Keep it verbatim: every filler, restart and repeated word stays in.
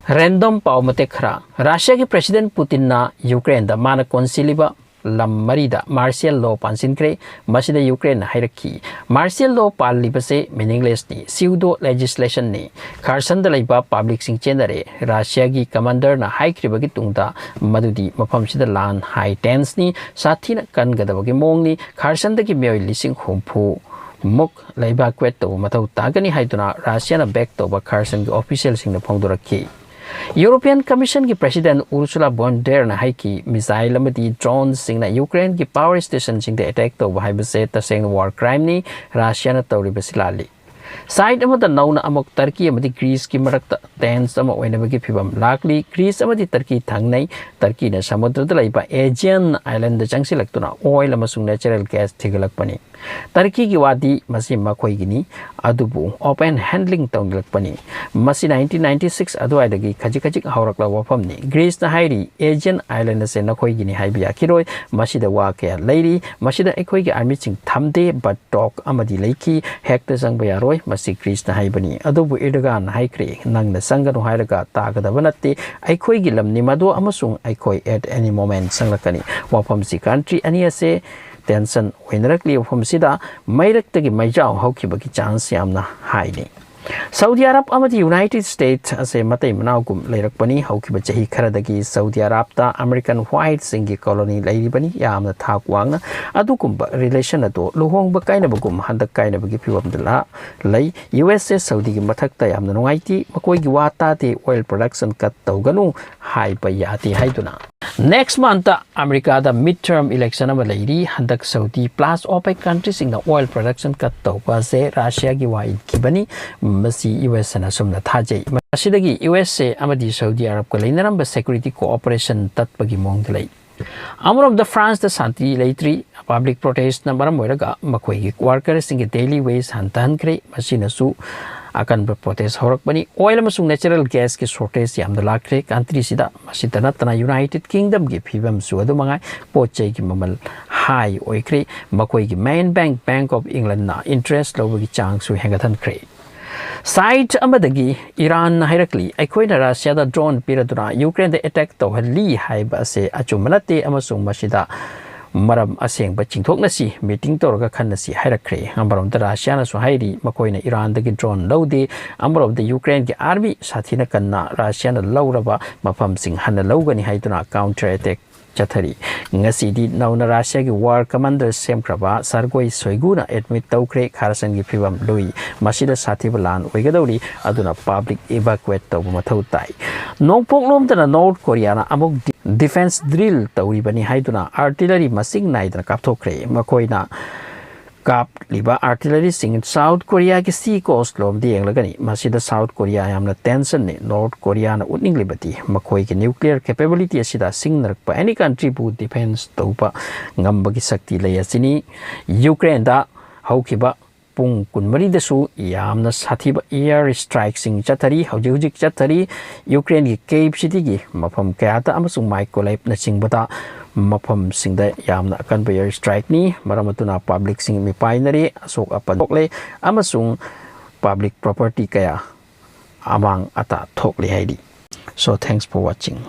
Random ꯄꯥꯎ ꯃꯇꯦꯛ ꯈꯔ꯫ ꯔꯁꯤꯌꯥꯒꯤ President Putinꯅ ꯌꯨꯀ꯭ꯔꯦꯟꯗ ꯃꯥꯅ ꯀꯣꯟꯁꯤꯜꯂꯤꯕ ꯂꯝ ꯃꯔꯤꯗ martial law ꯄꯥꯟꯁꯤꯟꯈ꯭ꯔꯦ꯫ ꯃꯁꯤꯗ ꯌꯨꯀ꯭ꯔꯦꯟꯅ ꯍꯥꯏꯔꯛꯈꯤ, martial law ꯄꯥꯜꯂꯤꯕꯁꯦ meaninglessꯅꯤ, pseudo legislationꯅꯤ꯫ ꯈꯥꯔꯁꯟꯗ ꯂꯩꯕ publicꯁꯤꯡ ꯆꯦꯟꯅꯔꯦ꯫ ꯔꯁꯤꯌꯥꯒꯤ commanderꯅ ꯍꯥꯏꯈ꯭ꯔꯤꯕꯒꯤ ꯇꯨꯡꯗ ꯃꯗꯨꯗꯤ ꯃꯐꯝꯁꯤꯗ ꯂꯥꯟ high tenseꯅꯤ, ꯁꯥꯊꯤꯅ ꯀꯟꯒꯗꯕꯒꯤ ꯃꯑꯣꯡꯅꯤ꯫ ꯈꯥꯔꯁꯟꯗꯒꯤ ꯃꯤꯑꯣꯏ ꯂꯤꯁꯤꯡ ꯍꯨꯝꯐꯨ ꯃꯨꯛ evacuate ꯇꯧꯕ ꯃꯊꯧ ꯇꯥꯒꯅꯤ ꯍꯥꯏꯗꯨꯅ ꯔꯁꯤꯌꯥꯅ back ꯇꯧꯕ ꯈꯥꯔꯁꯟꯒꯤ officialꯁꯤꯡꯅ ꯐꯣꯡꯗꯣꯔꯛꯈꯤ꯫ European Commissionꯒꯤ President Ursula von der Leyenꯅ ꯍꯥꯏꯈꯤ, missile ꯑꯃꯗꯤ droneꯁꯤꯡꯅ ꯌꯨꯀ꯭ꯔꯦꯟꯒꯤ power stationꯁꯤꯡꯗ attack ꯇꯧꯕ ꯍꯥꯏꯕꯁꯦ ꯇꯁꯦꯡꯅ war crimeꯅꯤ꯫ ꯔꯁꯤꯌꯥꯅ ꯇꯧꯔꯤꯕꯁꯤ ꯂꯥꯜꯂꯤ꯫ Side ꯑꯃꯗ ꯅꯧꯅ ꯑꯃꯨꯛ ꯇꯔꯀꯤ ꯑꯃꯗꯤ ꯒ꯭ꯔꯤꯁꯀꯤ ꯃꯔꯛꯇ tense ꯑꯃ ꯑꯣꯏꯅꯕꯒꯤ ꯐꯤꯕꯝ ꯂꯥꯛꯂꯤ꯫ ꯒ꯭ꯔꯤꯁ ꯑꯃꯗꯤ ꯇꯔꯀꯤ ꯊꯪꯅꯩ꯫ ꯇꯔꯀꯤꯅ ꯁꯃꯨꯗ꯭ꯔꯗ ꯂꯩꯕ Aegean Islandꯗ ꯆꯪꯁꯤꯜꯂꯛꯇꯨꯅ oil ꯑꯃꯁꯨꯡ natural gas ꯊꯤꯒꯠꯂꯛꯄꯅꯤ꯫ ꯇꯔꯀꯤꯒꯤ ꯋꯥꯗꯤ ꯃꯁꯤ ꯃꯈꯣꯏꯒꯤꯅꯤ, ꯑꯗꯨꯕꯨ open handling ꯇꯧꯅꯤꯡꯂꯛꯄꯅꯤ꯫ ꯃꯁꯤ nineteen ninety six ꯑꯗꯨꯋꯥꯏꯗꯒꯤ ꯈꯖꯤꯛ ꯈꯖꯤꯛ ꯍꯧꯔꯛꯂꯕ ꯋꯥꯐꯝꯅꯤ꯫ ꯒ꯭ꯔꯤꯁꯅ ꯍꯥꯏꯔꯤ, Aegean Island ꯑꯁꯦ ꯅꯈꯣꯏꯒꯤꯅꯤ ꯍꯥꯏꯕ ꯌꯥꯈꯤꯔꯣꯏ, ꯃꯁꯤꯗ ꯋꯥ ꯀꯌꯥ ꯂꯩꯔꯤ, ꯃꯁꯤꯗ ꯑꯩꯈꯣꯏꯒꯤ armyꯁꯤꯡ ꯊꯝꯗꯦ, but talk ꯑꯃꯗꯤ ꯂꯩꯈꯤ, ꯍꯦꯛꯇ ꯆꯪꯕ ꯌꯥꯔꯣꯏ, ꯃꯁꯤ ꯒ꯭ꯔꯤꯁꯅ ꯍꯥꯏꯕꯅꯤ꯫ ꯑꯗꯨꯕꯨ ꯏꯔꯗꯣꯒꯥꯟꯅ ꯍꯥꯏꯈ꯭ꯔꯦ, ꯅꯪꯅ ꯆꯪꯒꯅꯨ ꯍꯥꯏꯔꯒ ꯇꯥꯒꯗꯕ ꯅꯠꯇꯦ, ꯑꯩꯈꯣꯏꯒꯤ ꯂꯝꯅꯤ ꯃꯗꯨ, ꯑꯃꯁꯨꯡ ꯑꯩꯈꯣꯏ at any moment ꯆꯪꯂꯛꯀꯅꯤ꯫ ꯋꯥꯐꯝꯁꯤ country ꯑꯅꯤ ꯑꯁꯦ tension ꯑꯣꯏꯅꯔꯛꯂꯤꯕ ꯃꯐꯝꯁꯤꯗ ꯃꯩꯔꯛꯇꯒꯤ ꯃꯩꯖꯥꯎ ꯍꯧꯈꯤꯕꯒꯤ chance ꯌꯥꯝꯅ highꯅꯤ꯫ ꯁꯥꯎꯗꯤ ꯑꯔꯕ ꯑꯃꯗꯤ United States ꯑꯁꯦ ꯃꯇꯩ ꯃꯅꯥꯎꯒꯨꯝ ꯂꯩꯔꯛꯄꯅꯤ꯫ ꯍꯧꯈꯤꯕ ꯆꯍꯤ ꯈꯔꯗꯒꯤ ꯁꯥꯎꯗꯤ ꯑꯔꯕꯇ American whiteꯁꯤꯡꯒꯤ colony ꯂꯩꯔꯤꯕꯅꯤ꯫ ꯌꯥꯝꯅ ꯊꯥꯛ ꯋꯥꯡꯅ ꯑꯗꯨꯒꯨꯝꯕ relation ꯑꯗꯨ ꯂꯨꯍꯣꯡꯕ ꯀꯥꯏꯅꯕꯒꯨꯝ ꯍꯟꯗꯛ ꯀꯥꯏꯅꯕꯒꯤ ꯐꯤꯕꯝꯗ ꯂꯥ-, ꯂꯩ꯫ ꯌꯨ ꯑꯦꯁ ꯑꯦ ꯁꯥꯎꯗꯤꯒꯤ ꯃꯊꯛꯇ ꯌꯥꯝꯅ ꯅꯨꯡꯉꯥꯏꯇꯦ, ꯃꯈꯣꯏꯒꯤ ꯋꯥ ꯇꯥꯗꯦ, oil production cut ꯇꯧꯒꯅꯨ ꯍꯥꯏꯕ ꯌꯥꯗꯦ ꯍꯥꯏꯗꯨꯅ꯫ Next monthꯇ ꯑꯃꯦꯔꯤꯀꯥꯗ midterm election ꯑꯃ ꯂꯩꯔꯤ꯫ ꯍꯟꯗꯛ Saudi plus OPEC countryꯁꯤꯡꯅ oil production cut ꯇꯧꯕ ꯑꯁꯦ ꯔꯁꯤꯌꯥꯒꯤ ꯋꯥ ꯏꯟꯈꯤꯕꯅꯤ꯫ ꯃꯁꯤ ꯌꯨ ꯑꯦꯁ ꯑꯦꯅ ꯑꯁꯨꯝꯅ ꯊꯥꯖꯩ꯫ ꯃꯁꯤꯗꯒꯤ ꯌꯨ ꯑꯦꯁ ꯑꯦ ꯑꯃꯗꯤ ꯁꯥꯎꯗꯤ ꯑꯔꯕꯀ ꯂꯩꯅꯔꯝꯕ security cooperation ꯇꯠꯄꯒꯤ ꯃꯑꯣꯡꯗ ꯂꯩ꯫ ꯑꯃꯔꯣꯝꯗ ꯐ꯭ꯔꯥꯟꯁꯇ ꯁꯥꯟꯇꯤ ꯂꯩꯇ꯭ꯔꯤ꯫ Public protestꯅ ꯃꯔꯝ ꯑꯣꯏꯔꯒ ꯃꯈꯣꯏꯒꯤ workersꯁꯤꯡꯒꯤ daily wage ꯍꯟꯊꯍꯟꯈ꯭ꯔꯦ꯫ ꯃꯁꯤꯅꯁꯨ ꯑꯀꯟꯕ protest ꯍꯧꯔꯛꯄꯅꯤ꯫ Oil ꯑꯃꯁꯨꯡ natural gasꯀꯤ shortage ꯌꯥꯝꯅ ꯂꯥꯛꯈ꯭ꯔꯦ countryꯁꯤꯗ꯫ ꯃꯁꯤꯇ ꯅꯠꯇꯅ United Kingdomꯒꯤ ꯐꯤꯕꯝꯁꯨ ꯑꯗꯨ ꯃꯉꯥꯏ꯫ ꯄꯣꯠ ꯆꯩꯒꯤ ꯃꯃꯜ high ꯑꯣꯏꯈ꯭ꯔꯦ꯫ ꯃꯈꯣꯏꯒꯤ main bank, Bank of Englandꯅ interest ꯂꯧꯕꯒꯤ ꯆꯥꯡꯁꯨ ꯍꯦꯟꯒꯠꯍꯟꯈ꯭ꯔꯦ꯫ Side ꯑꯃꯗꯒꯤ ꯏꯔꯥꯟꯅ ꯍꯥꯏꯔꯛꯂꯤ, ꯑꯩꯈꯣꯏꯅ ꯔꯁꯤꯌꯥꯗ drone ꯄꯤꯔꯗꯨꯅ ꯌꯨꯀ꯭ꯔꯦꯟꯗ attack ꯇꯧꯍꯜꯂꯤ ꯍꯥꯏꯕ ꯑꯁꯦ ꯑꯆꯨꯝꯕ ꯅꯠꯇꯦ ꯑꯃꯁꯨꯡ ꯃꯁꯤꯗ ꯃꯔꯝ ꯑꯁꯦꯡꯕ ꯆꯤꯡꯊꯣꯛꯅꯁꯤ, meeting ꯇꯧꯔꯒ ꯈꯟꯅꯁꯤ ꯍꯥꯏꯔꯛꯈ꯭ꯔꯦ꯫ ꯑꯃꯔꯣꯝꯗ ꯔꯁꯤꯌꯥꯅꯁꯨ ꯍꯥꯏꯔꯤ, ꯃꯈꯣꯏꯅ ꯏꯔꯥꯟꯗꯒꯤ drone ꯂꯧꯗꯦ꯫ ꯑꯃꯔꯣꯝꯗ ꯌꯨꯀ꯭ꯔꯦꯟꯒꯤ army ꯁꯥꯊꯤꯅ ꯀꯟꯅ ꯔꯁꯤꯌꯥꯅ ꯂꯧꯔꯕ ꯃꯐꯝꯁꯤꯡ ꯍꯟꯅ ꯂꯧꯒꯅꯤ ꯍꯥꯏꯗꯨꯅ counter attack ꯆꯠꯊꯔꯤ꯫ ꯉꯁꯤꯗꯤ ꯅꯧꯅ ꯔꯁꯤꯌꯥꯒꯤ war commander ꯁꯦꯝꯈ꯭ꯔꯕ ꯁꯔꯒꯣꯏ ꯁꯣꯏꯒꯨꯅ admit ꯇꯧꯈ꯭ꯔꯦ, ꯈꯥꯔꯁꯟꯒꯤ ꯐꯤꯕꯝ ꯂꯨꯏ, ꯃꯁꯤꯗ ꯁꯥꯊꯤꯕ ꯂꯥꯟ ꯑꯣꯏꯒꯗꯧꯔꯤ, ꯑꯗꯨꯅ public evacuate ꯇꯧꯕ ꯃꯊꯧ ꯇꯥꯏ꯫ ꯅꯣꯡꯄꯣꯛꯂꯣꯝꯗꯅ ꯅꯣꯔꯠ ꯀꯣꯔꯤꯌꯥꯅ ꯑꯃꯨꯛ ꯗꯤ-, defence drill ꯇꯧꯔꯤꯕꯅꯤ ꯍꯥꯏꯗꯨꯅ artillery ꯃꯁꯤꯡ ꯅꯥꯏꯗꯅ ꯀꯥꯞꯊꯣꯛꯈ꯭ꯔꯦ꯫ ꯃꯈꯣꯏꯅ ꯀꯥꯞꯂꯤꯕ artilleryꯁꯤꯡ ꯁꯥꯎꯠ ꯀꯣꯔꯤꯌꯥꯒꯤ sea coast ꯂꯣꯝꯗ ꯌꯦꯡꯂꯒꯅꯤ꯫ ꯃꯁꯤꯗ ꯁꯥꯎꯠ ꯀꯣꯔꯤꯌꯥ ꯌꯥꯝꯅ tensionꯅꯤ꯫ ꯅꯣꯔꯠ ꯀꯣꯔꯤꯌꯥꯅ ꯎꯠꯅꯤꯡꯂꯤꯕꯗꯤ ꯃꯈꯣꯏꯒꯤ nuclear capability ꯑꯁꯤꯗ ꯁꯤꯡꯅꯔꯛꯄ any countryꯕꯨ defence ꯇꯧꯕ ꯉꯝꯕꯒꯤ ꯁꯛꯇꯤ ꯂꯩ ꯑꯁꯤꯅꯤ꯫ ꯌꯨꯀ꯭ꯔꯦꯟꯗ ꯍꯧꯈꯤꯕ ꯄꯨꯡ ꯀꯨꯟꯃꯔꯤꯗꯁꯨ ꯌꯥꯝꯅ ꯁꯥꯊꯤꯕ air strikeꯁꯤꯡ ꯆꯠꯊꯔꯤ, ꯍꯧꯖꯤꯛ ꯍꯧꯖꯤꯛ ꯆꯠꯊꯔꯤ꯫ ꯌꯨꯀ꯭ꯔꯦꯟꯒꯤ Kyiv cityꯒꯤ ꯃꯐꯝ ꯀꯌꯥꯗ ꯑꯃꯁꯨꯡ Mykolaiv ꯅꯆꯤꯡꯕꯗ ꯃꯐꯝꯁꯤꯡꯗ ꯌꯥꯝꯅ ꯑꯀꯟꯕ air strikeꯅꯤ꯫ ꯃꯔꯝ ꯑꯗꯨꯅ publicꯁꯤꯡ ꯃꯤꯄꯥꯏꯅꯔꯦ, ꯑꯁꯣꯛ ꯑꯄꯟ ꯊꯣꯛꯂꯦ ꯑꯃꯁꯨꯡ public property ꯀꯌꯥ ꯑꯃꯥꯡ ꯑꯇꯥ ꯊꯣꯛꯂꯦ ꯍꯥꯏꯔꯤ꯫ So, thanks for watching꯫